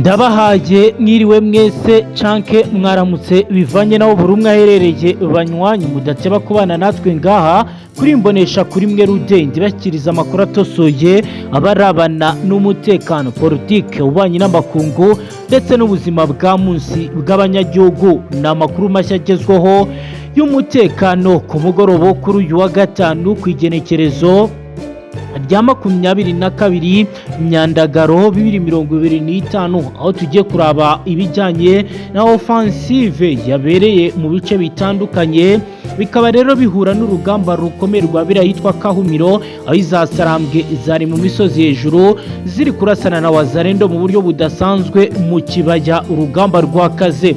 Ndabahaye mwiriwe mwese canke mwaramutse, bivanye naho buri umwe aherereye. Banywanyi mudateba kubana natwe ngaha kuri Imbonesha kuri mwe rudende, bashyikiriza amakuru atosoye abarabana n'umutekano, politike, ububanyi n'amakungu ndetse n'ubuzima bwa munsi bw'abanyagihugu. Ni amakuru mashya agezweho y'umutekano ku mugoroba wo kuri uyu wa gatanu, ku igenekerezo rya 22 Myandagaro 2025, aho tugiye kuraba ibijyanye na offensive yabereye mu bice bitandukanye, bikaba rero bihura n'urugamba rukomeye rwabera ahitwa Kahumiro, aho izasarambwe zari mu misozi hejuru ziri kurasana na Wazalendo mu buryo budasanzwe mu kibaya. Urugamba rwakaze.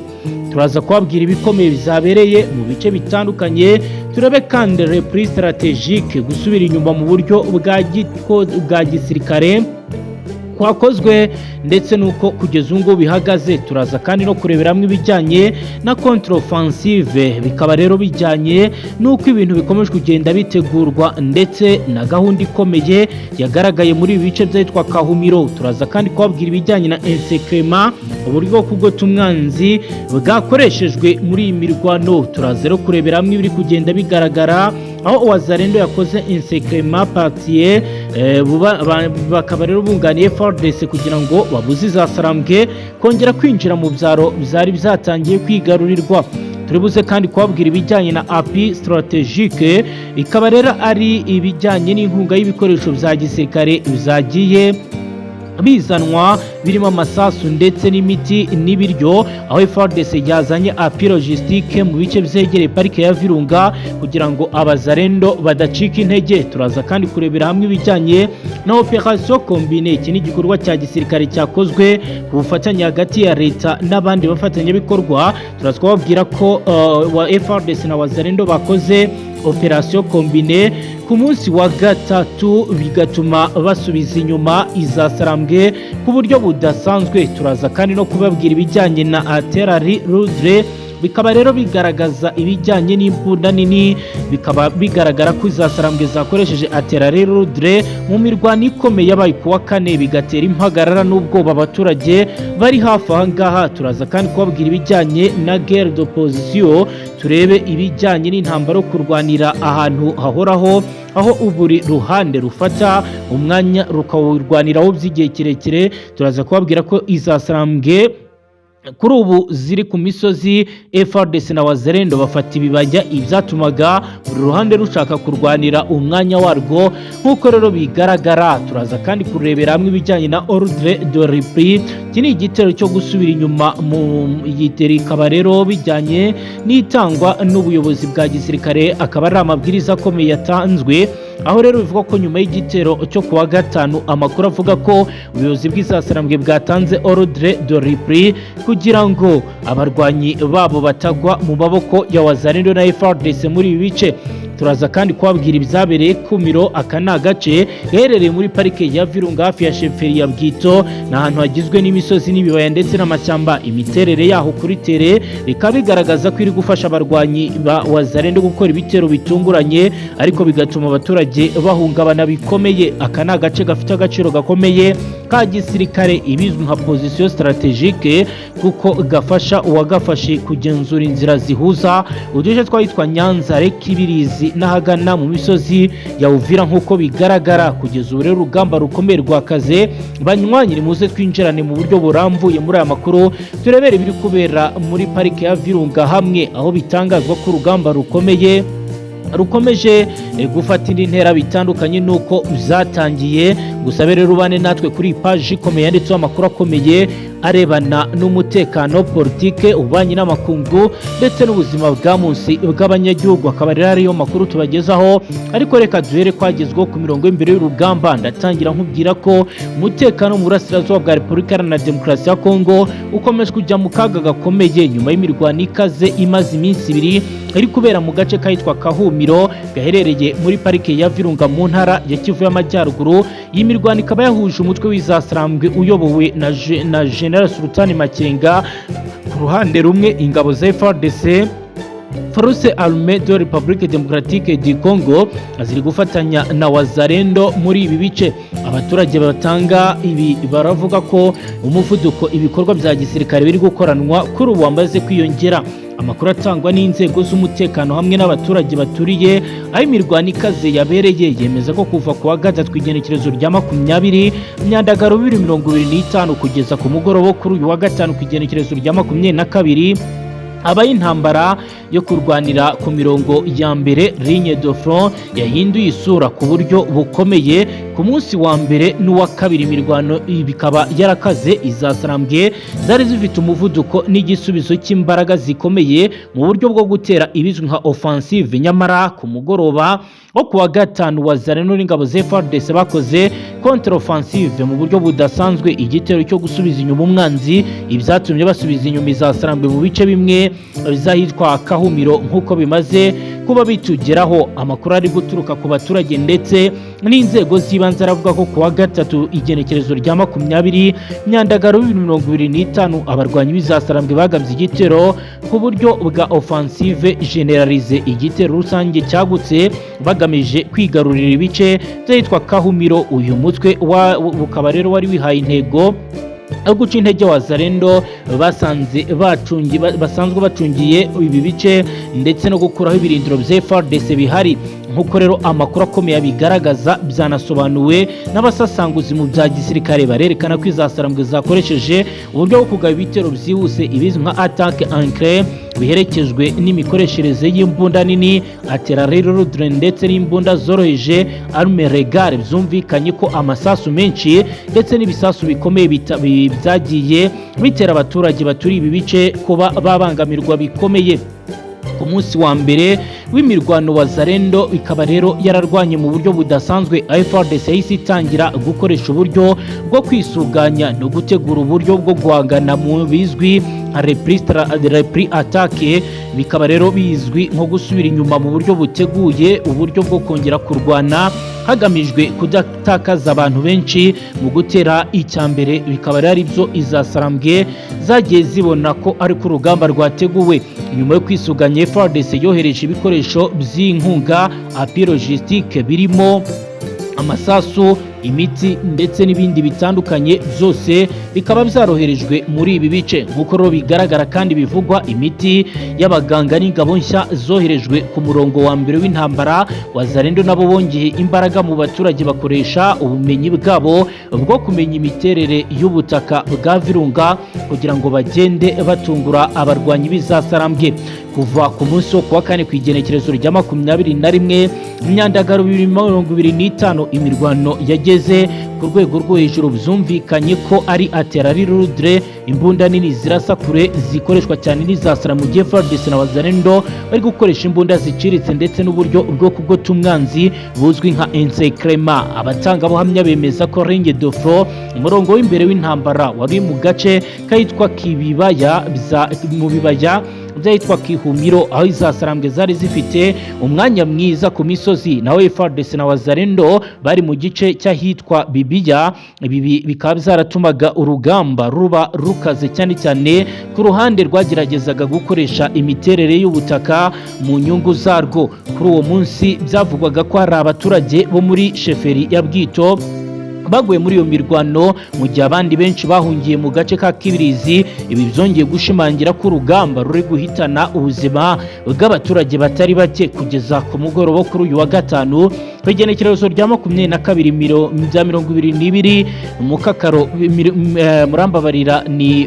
Turaza kubabwira ibikomeye bizabereye mu bice bitandukanye, turebe kandi repli stratégique, gusubira inyuma mu buryo bwa gisirikare kwakozwe, ndetse n'uko kugeza ubu ngubu bihagaze. Turaza kandi no kureberamo ibijyanye na contre-offensive, bikaba rero bijyanye n'uko ibintu bikomeje kugenda bitegurwa, ndetse na gahunda ikomeye yagaragaye muri ibi bice byitwa Kahumiro. Turaza kandi kubabwira ibijyanye na encerclement, uburyo bwo kugota umwanzi bwakoreshejwe muri iyi mirwano. Turaza rero kureberamo ibiri kugenda bigaragara aho Wazalendo yakoze encerclement partiel, bakaba rero bunganiye FARDC kugira ngo babuze izasarambwe kongera kwinjira mu byaro byari byatangiye kwigarurirwa. Turibuze kandi kubabwira ibijyanye na appui stratégique, ikaba rero ari ibijyanye n'inkunga y'ibikoresho bya gisirikare bizagiye bizanwa, birimo amasasu ndetse n'imiti n'ibiryo, aho FARDC yazanye appui logistique mu bice byegereye parike ya Virunga kugira ngo Abazalendo badacika intege. Turaza kandi kurebera hamwe ibijyanye na opération combinée. Iki ni igikorwa cya gisirikare cyakozwe ku bufatanye hagati ya leta n'abandi bafatanyabikorwa. Turaza kubabwira ko wa FARDC na Wazalendo bakoze opération combinée ku munsi wa gatatu, bigatuma basubiza inyuma izasarambwe ku buryo budasanzwe. Turaza kandi no kubabwira ibijyanye na artillerie lourde, bikaba rero bigaragaza ibijyanye n'imbunda nini, bikaba bigaragara ko izasarambwe zakoresheje artillerie lourde mu mirwano ikomeye yabaye ku wa kane, bigatera impagarara n'ubwoba abaturage bari hafi aha ngaha. Turaza kandi kubabwira ibijyanye na guerre de position, turebe ibijyanye n'intambara yo kurwanira ahantu hahoraho, aho buri ruhande rufata umwanya rukawurwaniraho by'igihe kirekire. Turaza kubabwira ko izasarambwe kuri ubu ziri ku misozi, FARDC na Wazalendo bafata ibibaya, ibyatumaga buri ruhande rushaka kurwanira umwanya warwo nk'uko rero bigaragara. Turaza kandi kurebera hamwe ibijyanye na ordre de repli. Iki ni igitero cyo gusubira inyuma mu igitero, ikaba rero bijyanye n'itangwa n'ubuyobozi bwa gisirikare, akaba ari amabwiriza akomeye yatanzwe, aho rero bivugwa ko nyuma y'igitero cyo kuwa gatanu, amakuru avuga ko ubuyobozi bw'izasarambwe bwatanze ordre de repli kugira ngo abarwanyi babo batagwa mu maboko ya Wazalendo na FARDC muri ibi bice. Turaza kandi kubabwira ibyabereye Kumiro. Aka ni agace gaherereye muri parike ya Virunga, hafi ya chefferie ya Bwito. Ni ahantu hagizwe n'imisozi n'ibibaya ndetse n'amashyamba. Imiterere yaho kuri terrain bikaba bigaragaza ko iri gufasha abarwanyi ba Wazalendo gukora ibitero bitunguranye, ariko bigatuma abaturage bahungabana bikomeye. Aka ni agace gafite agaciro gakomeye ka gisirikare, ibizwi nka position stratégique, kuko gafasha uwagafashe kugenzura inzira zihuza uduce twahitwa Nyanza, Kibirizi n'ahagana mu misozi ya Uvira nk'uko bigaragara. Kugeza ubu rero urugamba rukomeye rwakaze. Banywanyi, muze twinjirane mu buryo burambuye muri aya makuru, turebere ibiri kubera muri parike ya Virunga hamwe, aho bitangazwa ko urugamba rukomeye rukomeje gufata indi ntera bitandukanye n'uko byatangiye. Gusa rero ubane natwe kuri iyi paji ikomeye yanditseho amakuru akomeye arebana n'umutekano, politike, ububanyi n'amakungu ndetse n'ubuzima bwa munsi bw'abanyagihugu, akaba rero ariyo makuru tubagezaho. Ariko reka duhere kwagezweho ku mirongo y'imbere y'urugamba. Ndatangira nkubwira ko umutekano mu burasirazuba bwa Repubulika Iharanira Demokarasi ya Kongo ukomeje kujya mu kaga gakomeye nyuma y'imirwano ikaze imaze iminsi 2 iri kubera mu gace kahitwa Kahumiro, gaherereye muri parike ya Virunga mu ntara ya Kivu y'Amajyaruguru. Iyi mirwano ikaba yahuje umutwe w'izasarambwe uyobowe na General Sultani Makenga ku ruhande rumwe, ingabo za FARDC, Force Armée de République Démocratique du Congo, ziri gufatanya na Wazalendo muri ibi bice. Abaturage batanga ibi baravuga ko umuvuduko ibikorwa bya gisirikare biri gukoranwa kuri ubu wamaze kwiyongera. Amakuru atangwa n'inzego z'umutekano hamwe n'abaturage baturiye aho imirwano ikaze yabereye yemeza ko kuva ku wa gatatu, igenekerezo rya 20 Myandagaro 2025, kugeza ku mugoroba kuri uyu wa gatanu, ku igenekerezo rya 22, habaye intambara yo kurwanira ku mirongo ya mbere, ligne de front, yahinduye isura ku buryo bukomeye. Ku munsi wa mbere n'uwa kabiri imirwano bikaba yarakaze. Izasarambwe zari zifite umuvuduko n'igisubizo cy'imbaraga zikomeye mu buryo bwo gutera ibizwi nka offensive. Nyamara ku mugoroba wo ku wa gatanu, Wazalendo n'ingabo za FARDC bakoze contre offensive mu buryo budasanzwe, igitero cyo gusubiza inyuma umwanzi, ibyatumye basubiza inyuma izasarambwe mu bice bimwe bizahitwa Kahumiro. Nk'uko bimaze kuba bitugeraho, amakuru ari guturuka ku baturage ndetse n'inzego z'ibanze aravuga ko ku wa gatatu, igenekerezo rya 20 Myandagaro 2025, abarwanyi b'izasarambwe bagabye igitero ku buryo bwa offensive généralisée, igitero rusange cyagutse, bagamije kwigarurira ibice by'ahitwa Kahumiro. Uyu mutwe ukaba rero wari wihaye intego yo guca intege Wazalendo basanze bacungi basanzwe bacungiye ibi bice ndetse no gukuraho ibirindiro bya FARDC bihari. Nk'uko rero amakuru akomeye abigaragaza, byanasobanuwe n'abasasanguzi mu bya gisirikare, barerekana ko izasarambwe zakoresheje uburyo bwo kugaba ibitero byihuse, ibizwi nka attaque éclair, biherekejwe n'imikoreshereze y'imbunda nini, artillerie lourde, ndetse n'imbunda zoroheje, armes légères. Byumvikanye ko amasasu menshi ndetse n'ibisasu bikomeye byagiye bitera abaturage baturiye ibi bice kuba babangamirwa bikomeye. Ku munsi wa mbere w'imirwano, Wazalendo ikaba rero yararwanye mu buryo budasanzwe. FARDC yahise itangira gukoresha uburyo bwo kwisuganya no gutegura uburyo bwo guhangana mu bizwi nka repli attaque, bikaba rero bizwi nko gusubira inyuma mu buryo buteguye, uburyo bwo kongera kurwana hagamijwe kudatakaza abantu benshi mu gutera icya mbere. Bikaba rero ari byo izasarambwe zagiye zibona ko ari ku rugamba rwateguwe. Nyuma yo kwisuganya, FARDC yohereje ibikoresho by'inkunga, appui logistique, birimo amasasu, imiti ndetse n'ibindi bitandukanye, byose bikaba byaroherejwe muri ibi bice. Nk'uko rero bigaragara kandi bivugwa, imiti y'abaganga n'ingabo nshya zoherejwe ku murongo wa mbere w'intambara. Wazalendo nabo bongeye imbaraga mu baturage, bakoresha ubumenyi bwabo bwo kumenya imiterere y'ubutaka bwa Virunga kugira ngo bagende batungura abarwanyi b'izasarambwe. Kuva ku munsi wo kuwa kane, ku igenekerezo rya 21 Myandagaro 2025, imirwano yageze ku rwego rwo hejuru. Byumvikanye ko ari artillerie lourde, imbunda nini zirasa kure zikoreshwa cyane n'izasara, mu gihe FARDC na Wazalendo bari gukoresha imbunda ziciriritse ndetse n'uburyo bwo kugota umwanzi buzwi nka encerclement. Abatangabuhamya bemeza ko ligne de front, umurongo w'imbere w'intambara, wari mu gace kahitwa Kibibaya mu bibaya byahitwa Kihumiro, aho izasarambwe zari zifite umwanya mwiza ku misozi, naho FARDC na Wazalendo bari mu gice cy'ahitwa Bibiya. Ibi bikaba byaratumaga urugamba ruba rukaze cyane cyane ku ruhande rwageragezaga gukoresha imiterere y'ubutaka mu nyungu zarwo. Kuri uwo munsi byavugwaga ko hari abaturage bo muri chefferie ya Bwito baguye muri iyo mirwano, mu gihe abandi benshi bahungiye mu gace ka Kibirizi. Ibi byongeye gushimangira ko urugamba ruri guhitana ubuzima bw'abaturage batari bake. Kugeza ku mugoroba kuri uyu wa gatanu, ku igenekerezo rya 22 bya 22 Mukakaro, murambabarira, ni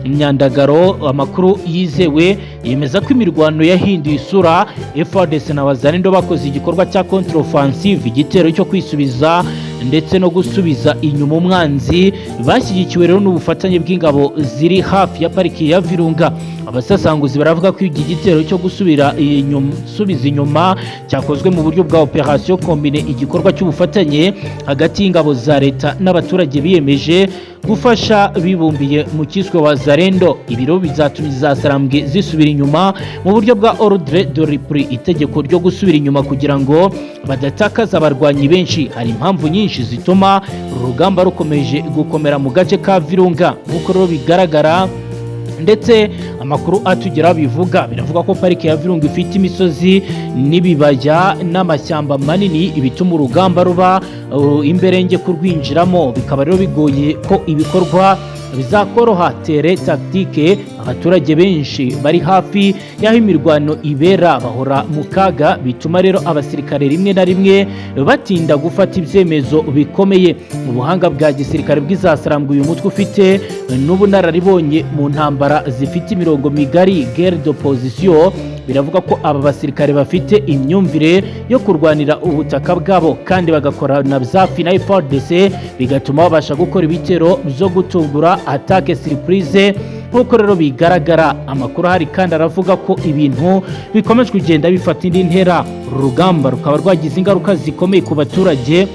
Myandagaro, amakuru yizewe yemeza ko imirwano yahinduye isura. FARDC na Wazalendo bakoze igikorwa cya contre offensive, igitero cyo kwisubiza ndetse no gusubiza inyuma umwanzi, bashyigikiwe rero n'ubufatanye bw'ingabo ziri hafi ya pariki ya Virunga. Abasasanguzi baravuga ko iki gitero cyo gusubira inyuma, subiza inyuma, cyakozwe mu buryo bwa opération combinée, igikorwa cy'ubufatanye hagati y'ingabo za leta n'abaturage biyemeje gufasha bibumbiye mu cyiswe Wazalendo. Ibiro bizatumye za sarambwe zisubira inyuma mu buryo bwa ordre de repli, itegeko ryo gusubira inyuma kugira ngo badatakaza abarwanyi benshi. Hari impamvu nyinshi zituma uru rugamba rukomeje gukomera mu gace ka Virunga. Nk'uko rero bigaragara, Ndetse amakuru atugeraho bivuga, biravuga ko parike ya Virunga ifite imisozi n'ibibaya n'amashyamba manini, ibituma urugamba ruba imberenge kurwinjiramo, bikaba rero bigoye ko ibikorwa bizakoroha terrain tactique. Abaturage benshi bari hafi y'aho imirwano ibera bahora mu kaga, bituma rero abasirikare rimwe na rimwe batinda gufata ibyemezo bikomeye. Mu buhanga bwa gisirikare bw'izasarambwe uyu mutwe ufite n'ubunararibonye mu ntambara zifite imirongo migari, guerre de position, biravuga ko aba basirikare bafite imyumvire yo kurwanira ubutaka bwabo kandi bagakorana byafi na FARDC, bigatuma babasha gukora ibitero byo gutungura, attaque surprise. Nk'uko rero bigaragara, amakuru ahari kandi aravuga ko ibintu bikomeje kugenda bifata indi ntera. Uru rugamba rukaba rwagize ingaruka zikomeye ku baturage,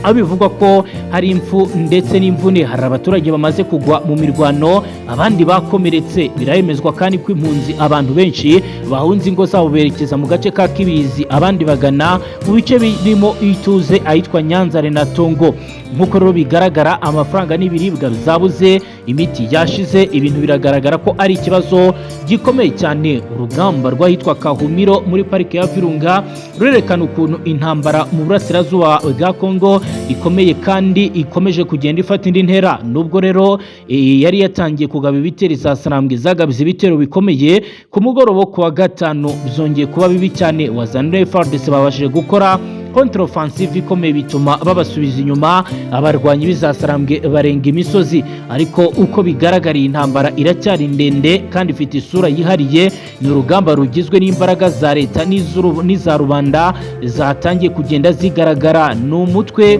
aho bivugwa ko hari impfu ndetse n'imvune. Hari abaturage bamaze kugwa mu mirwano, abandi bakomeretse. Biremezwa kandi ko impunzi, abantu benshi bahunze ingo zabo berekeza mu gace ka Kibizi, abandi bagana mu bice birimo ituze ahitwa Nyanzare na Tongo. Nk'uko rero bigaragara, amafaranga n'ibiribwa zabuze, imiti yashize, ibintu biragaragara ko ari ikibazo gikomeye cyane. Urugamba rw'ahitwa Kahumiro muri parike ya Virunga rurerekana ukuntu intambara mu burasirazuba bwa Kongo ikomeye kandi ikomeje kugenda ifata indi ntera. Nubwo rero yari yatangiye kugaba ibitero, za Sarambwe zagabye ibitero bikomeye ku mugoroba wo kuwa gatanu, byongeye kuba bibi cyane. Wazalendo, FARDC babashije gukora contre-offensive ikomeye, bituma babasubiza inyuma, abarwanyi b'izasarambwe barenga imisozi. Ariko uko bigaragara, iyi ntambara iracyari ndende kandi ifite isura yihariye. Ni urugamba rugizwe n'imbaraga za leta n'iza rubanda zatangiye kugenda zigaragara. Ni umutwe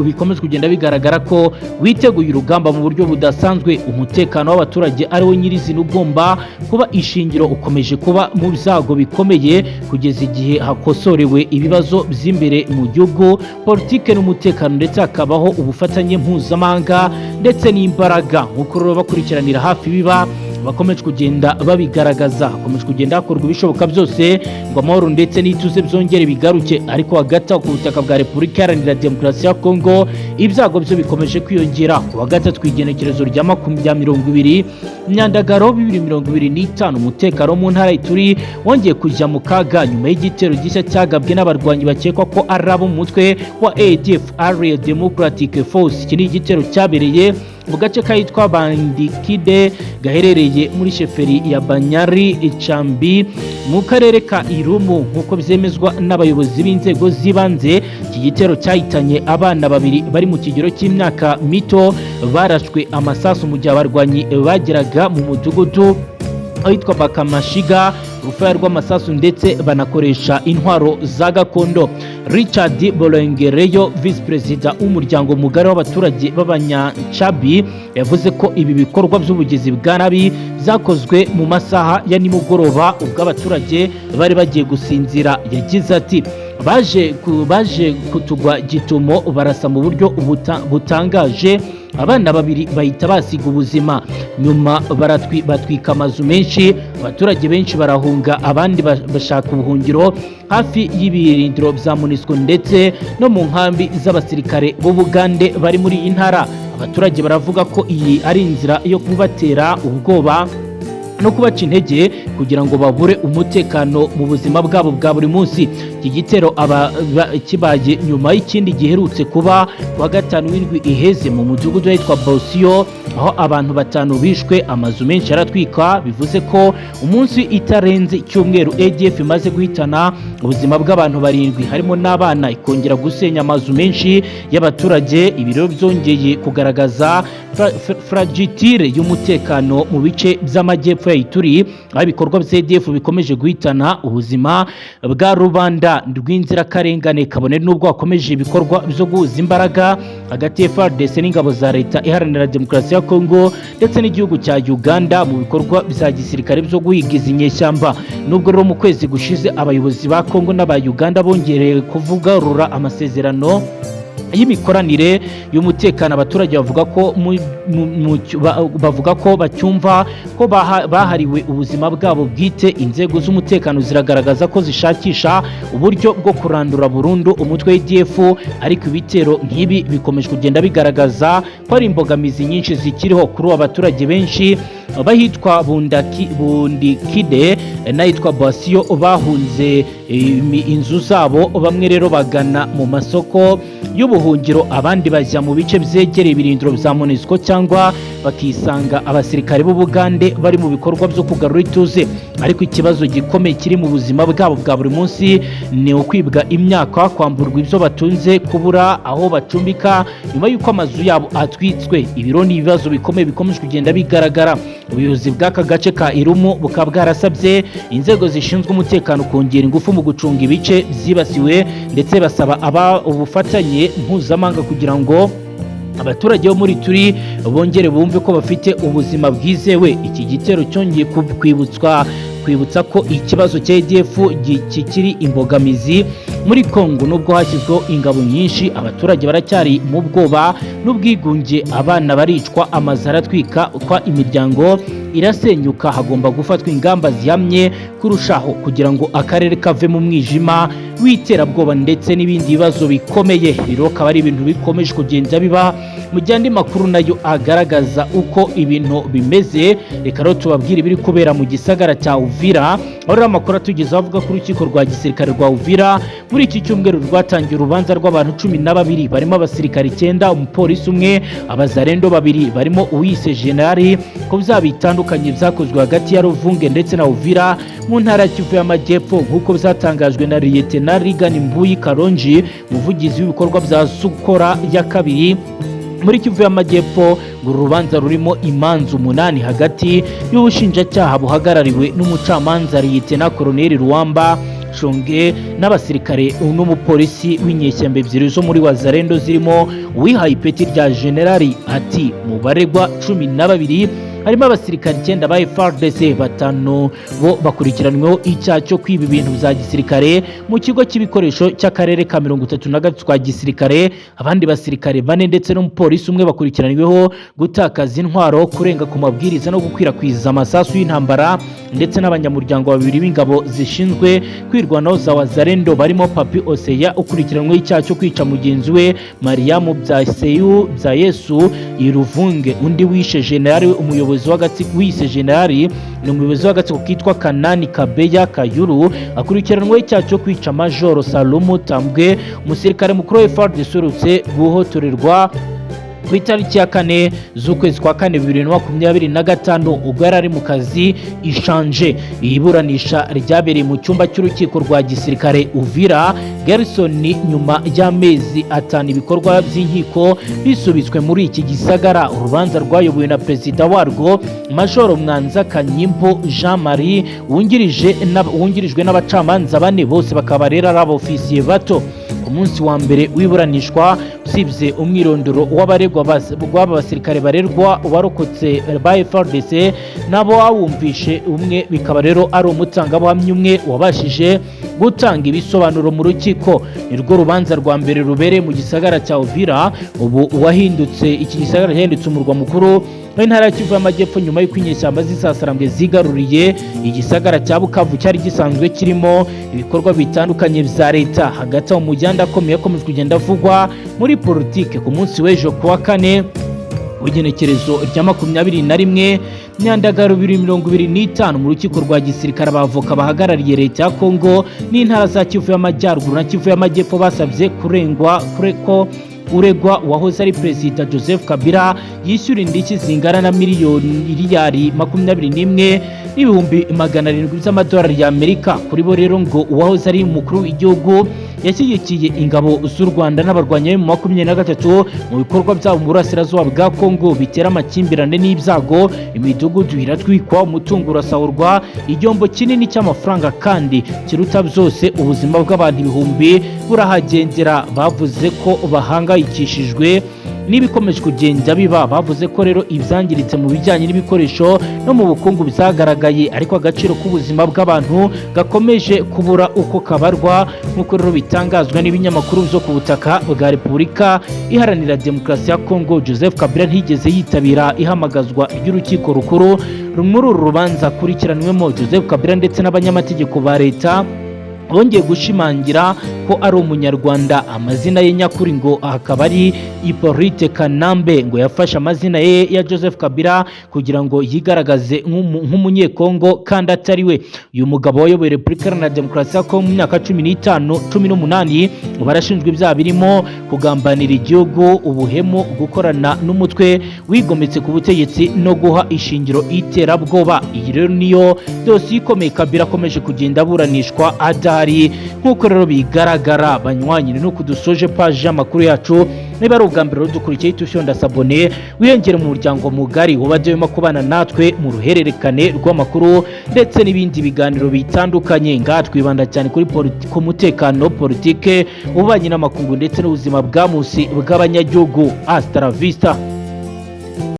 bikomeje kugenda bigaragara ko witeguye urugamba mu buryo budasanzwe. Umutekano w'abaturage ari wo nyirizina ugomba kuba ishingiro ukomeje kuba mu byago bikomeye kugeza igihe hakosorewe ibibazo by'imbere mu gihugu, politike n'umutekano, ndetse hakabaho ubufatanye mpuzamahanga ndetse n'imbaraga. Nk'uko rero bakurikiranira hafi biba bakomeje kugenda babigaragaza, hakomeje kugenda hakorwa ibishoboka byose ngo amahoro ndetse n'ituze byongere bigaruke. Ariko hagati aho, ku butaka bwa Repubulika Iharanira Demokarasi ya Kongo, ibyago byo bikomeje kwiyongera. Ku wa gatatu, igenekerezo rya 20 Myandagaro 2025, umutekano mu ntara Ituri wongeye kujya mu kaga nyuma y'igitero gishya cyagabwe n'abarwanyi bakekwa ko ari abo mu mutwe wa ADF, Allied Democratic Force. Iki ni igitero cyabereye mu gace kahitwa Bandikide, gaherereye muri sheferi ya Banyari Icambi mu karere ka Irumu. Nk'uko byemezwa n'abayobozi b'inzego z'ibanze, iki gitero cyahitanye abana babiri bari mu kigero cy'imyaka mito, barashwe amasasu mu gihe abarwanyi bageraga mu mudugudu ahitwa Bakamashiga, urufaya rw'amasasu, ndetse banakoresha intwaro za gakondo. Richard Borengereyo, visi perezida w'umuryango mugari w'abaturage b'Abanyacabi, yavuze ko ibi bikorwa by'ubugizi bwa nabi byakozwe mu masaha ya nimugoroba, ubwo abaturage bari bagiye gusinzira. Yagize ati: Baje kutugwa gitumo, barasa mu buryo butangaje, abana babiri bahita basiga ubuzima. Nyuma batwika amazu menshi, abaturage benshi barahunga, abandi bashaka ubuhungiro hafi y'ibirindiro bya MONUSCO ndetse no mu nkambi z'abasirikare b'Ubugande bari muri iyi ntara. Abaturage baravuga ko iyi ari inzira yo kubatera ubwoba no kubaca intege kugira ngo babure umutekano mu buzima bwabo bwa buri munsi. Iki gitero kibaye nyuma y'ikindi giherutse kuba kuwa gatanu w'indwi iheze mu mudugudu witwa Bosiyo, aho abantu batanu bishwe, amazu menshi aratwikwa. Bivuze ko umunsi itarenze icyumweru ADF imaze guhitana ubuzima bw'abantu barindwi harimo n'abana, ikongera gusenya amazu menshi y'abaturage. Ibi rero byongeye kugaragaza fragilité y'umutekano mu bice by'amajyepfo ya Ituri, aho ibikorwa bya ADF bikomeje guhitana ubuzima bwa rubanda rw'inzirakarengane, kabone n'ubwo hakomeje ibikorwa byo guhuza imbaraga hagati ya FARDC n'ingabo za Leta Iharanira Demokarasi ya Kongo ndetse n'igihugu cya Uganda mu bikorwa bya gisirikare byo guhiga izi nyeshyamba. Nubwo rero mu kwezi gushize abayobozi ba Kongo n'aba Uganda bongereye kuvugarura amasezerano y'imikoranire y'umutekano, abaturage bavuga ko bacyumva ko bahariwe ubuzima bwabo bwite. Inzego z'umutekano ziragaragaza ko zishakisha uburyo bwo kurandura burundu umutwe w'ADF, ariko ibitero nk'ibi bikomeje kugenda bigaragaza ko ari imbogamizi nyinshi zikiriho kuri ubu abaturage benshi. bahitwa Bundikide n'ahitwa Basiyo bahunze inzu zabo, bamwe rero bagana mu masoko y'ubuhungiro, abandi bajya mu bice byegereye ibirindiro bya MONUSCO cyangwa bakisanga abasirikare b'Ubugande bari mu bikorwa byo kugarura ituze. Ariko ikibazo gikomeye kiri mu buzima bwabo bwa buri munsi ni ukwibwa imyaka, kwamburwa ibyo batunze, kubura aho bacumbika nyuma y'uko amazu yabo atwitswe. Ibiro ni ibibazo bikomeye bikomeje kugenda bigaragara. Ubuyobozi bw'aka gace ka Irumu bukaba bwarasabye inzego zishinzwe umutekano kongera ingufu mu gucunga ibice byibasiwe, ndetse basaba aba ubufatanye mpuzamahanga kugira ngo abaturage bo muri Turi bongere bumve ko bafite ubuzima bwizewe. Iki gitero cyongeye kwibutswa kwibutsa ko ikibazo cya ADF kikiri imbogamizi muri Kongo. Nubwo hashyizweho ingabo nyinshi, abaturage baracyari mu bwoba n'ubwigunge. Abana baricwa, amazu aratwika, kwa imiryango irasenyuka. Hagomba gufatwa ingamba zihamye kurushaho kugira ngo akarere kave mu mwijima w'iterabwoba ndetse n'ibindi bibazo bikomeye. Rero akaba ari ibintu bikomeje kugenda biba, mu gihe andi makuru nayo agaragaza uko ibintu bimeze. Reka rero tubabwire ibiri kubera mu gisagara cya Uvira, aho rero amakuru atugezeho avuga ko urukiko rwa gisirikare rwa Uvira muri iki cyumweru rwatangiye urubanza rw'abantu 12, barimo abasirikare 9, umupolisi umwe, abazarendo babiri barimo uwise generali, ko byaha bitandukanye byakozwe hagati ya Ruvunge ndetse na Uvira mu ntara ya Kivu y'Amajyepfo, nk'uko byatangajwe na Liyetena Rigani Mbuyi Karonji, umuvugizi w'ibikorwa bya Sukora ya kabiri muri Kivu y'Amajyepfo. Ngo uru rubanza rurimo imanza 8 hagati y'ubushinjacyaha buhagarariwe n'umucamanza Liyetena Koloneli Ruwamba Shonge n'abasirikare n'umupolisi w'inyeshyamba ebyiri zo muri Wazarendo, zirimo uwihaye ipeti rya generali. Ati mu baregwa 12 harimo abasirikare 9 ba FARDC, batanu bo bakurikiranyweho icyaha cyo kwiba ibintu bya gisirikare mu kigo cy'ibikoresho cy'akarere ka 33 ka gisirikare. Abandi basirikare bane ndetse n'umupolisi umwe bakurikiranyweho gutakaza intwaro, kurenga ku mabwiriza no gukwirakwiza amasasu y'intambara, ndetse n'abanyamuryango babiri b'ingabo zishinzwe kwirwanaho za Wazarendo, barimo Papi Oseya ukurikiranyweho icyaha cyo kwica mugenzi we Mariamu Byaseyu bya Yesu Iruvunge. Undi wishe generali, umuyobozi w'agatsiko wise generali, ni umuyobozi w'agatsiko kitwa Kanani Kabeya Kayuru, akurikiranweho icyaha cyo kwica Majoro Salomo Tambwe, umusirikare mukuru wa FARDC uherutse guhotorerwa ku itariki ya 4 z'ukwezi kwa kane 2025, ubwo yari ari mu kazi ishanje. Iburanisha ryabereye mu cyumba cy'urukiko rwa gisirikare Uvira Garrison, nyuma y'amezi 5 ibikorwa by'inkiko bisubitswe muri iki gisagara. Urubanza rwayobowe na perezida warwo, Majoro Mwanza Kanyimbo Jean Marie, wungirijwe n'abacamanza bane, bose bakaba rero ari abofisiye bato. Ku munsi wa mbere w'iburanishwa, usibye umwirondoro w'abaregwa w'aba basirikare barerwa warokotse ba FARDC nabo wawumvishe umwe, bikaba rero ari umutangabuhamya umwe wabashije gutanga ibisobanuro mu rukiko. Nirwo rubanza rwa mbere rubereye mu gisagara cya Uvira, ubu wahindutse iki gisagara cyahindutse umurwa mukuru w'intara ya Kivu y'Amajyepfo, nyuma y'uko inyeshyamba z'isasarambwe zigaruriye igisagara cya Bukavu cyari gisanzwe kirimo ibikorwa bitandukanye bya leta. Hagati aho, mujyanda akomeye akomeje kugenda avugwa muri politike, ku munsi w'ejo kuwa kane w'igenekerezo rya 21 Myandagaro 2025, mu rukiko rwa gisirikare, abavoka bahagarariye leta ya Kongo n'intara za Kivu y'Amajyaruguru na Kivu y'Amajyepfo basabye kurengwa ko uregwa wahoze ari perezida Joseph Kabila yishyura indishyi zingana na miliyari 21,700,000 by'amadolari y'Amerika. Kuri bo rero, ngo uwahoze ari umukuru w'igihugu yashyigikiye ingabo z'u Rwanda n'abarwanyi mu 23 mu bikorwa byabo mu burasirazuba bwa Kongo bitera amakimbirane n'ibyago. Imidugudu iratwikwa, umutungo urasahurwa, igihombo kinini cy'amafaranga, kandi kiruta byose ubuzima bw'abantu ibihumbi burahagendera. Bavuze ko bahangayikishijwe n'ibikomeje kugenda biba. Bavuze ko rero ibyangiritse mu bijyanye n'ibikoresho no mu bukungu byagaragaye, ariko agaciro k'ubuzima bw'abantu gakomeje kubura uko kabarwa, nk'uko rero bitangazwa n'ibinyamakuru byo ku butaka bwa Repubulika Iharanira Demokarasi ya Kongo. Joseph Kabila ntiyigeze yitabira ihamagazwa ry'urukiko rukuru muri uru rubanza akurikiranwemo. Joseph Kabila ndetse n'abanyamategeko ba leta Bongeye gushimangira ko ari Umunyarwanda. Amazina ye nyakuri ngo akaba ari Hippolyte Kanambe. Ngo yafashe amazina ye ya Joseph Kabila kugira ngo yigaragaze nk'Umunyekongo kandi atari we. Uyu mugabo wayoboye Repubulika Iharanira Demokarasi ya Kongo mu myaka 15, 18, ngo barashinjwa ibyaha birimo kugambanira igihugu, ubuhemu, gukorana n'umutwe wigometse ku butegetsi no guha ishingiro iterabwoba. Iyi rero niyo dosiye ikomeye Kabila akomeje kugenda aburanishwa adahari, nk'uko rero bigaragara. Banywanyi, ni uku dusoje paji y'amakuru yacu. Niba ari ubwa mbere dukurikiye, ufyonda s'abonner, wiyongere mu muryango mugari wabajyemo kubana natwe mu ruhererekane rw'amakuru ndetse n'ibindi biganiro bitandukanye. Ngaha twibanda cyane kuri ku mutekano, politike, ububanyi n'amakungu ndetse n'ubuzima bwa munsi bw'abanyagihugu. Hasta la vista.